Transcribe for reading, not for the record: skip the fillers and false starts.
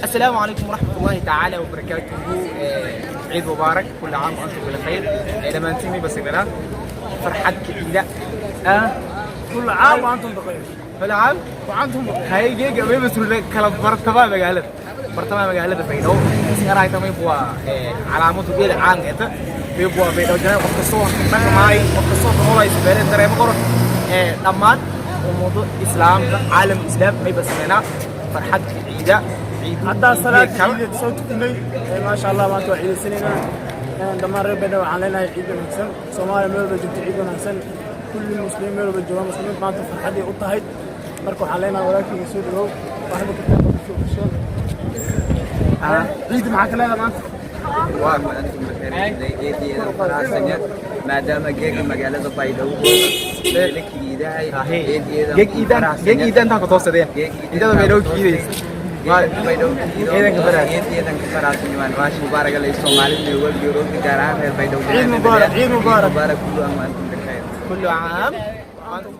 السلام عليكم ورحمة الله تعالى وبركاته. عيد مبارك، كل عام وأنتم بخير. Dhammaantiin may basigana farxad ciida ah. كل عام وأنتم بخير. كل عام وأنتم بخير. Haygeega may masruule kala bartamaha magaalada, bartamaha magaalada Baydhabo. Si aragta, may waa calaamadu geela caan eta, may waa Baydhabo jana. Qof kastoo dhaqmaay, qof kastoo noolay beere dareemo karo. Dhammaan ummado islaamka, caalam islaam, may basameynaa farxad ciida ciidu. Hadda salaad ciideed soo tukanay. Maasha Allah, maanta waa ciidaysanaynaa. Dhammaan reer Baydhabo waxaan leenahay ciid wanaagsan. Soomaaliya meel walba joogto, ciid wanaagsan. Kulli muslimiin meel walba joogaan, muslimiin maanta farxaday u tahay. Marka waxaan leenahay, walaalkayga, soo dhawow. Waxba ka kusoo gasho ciid. Maxaa ka leedahay maanta? Waa antum bikhair, faraxsanya maadaama geega magaalada Baydhabo la kiidahay. Geeg iidan, geeg iidan taa ku toosadeen idada Baydhabo kiidaysa. Baydhabo eedan ka faraxsanya. Waan waash mubaaraka lay Soomaalida meel walba Yurub, gaar ahaan reer Baydhabo. Ciid mubaarak, ciid mubaarak. Mubaarak, kullu aam wa antum bikhair. كل عام وأنتم.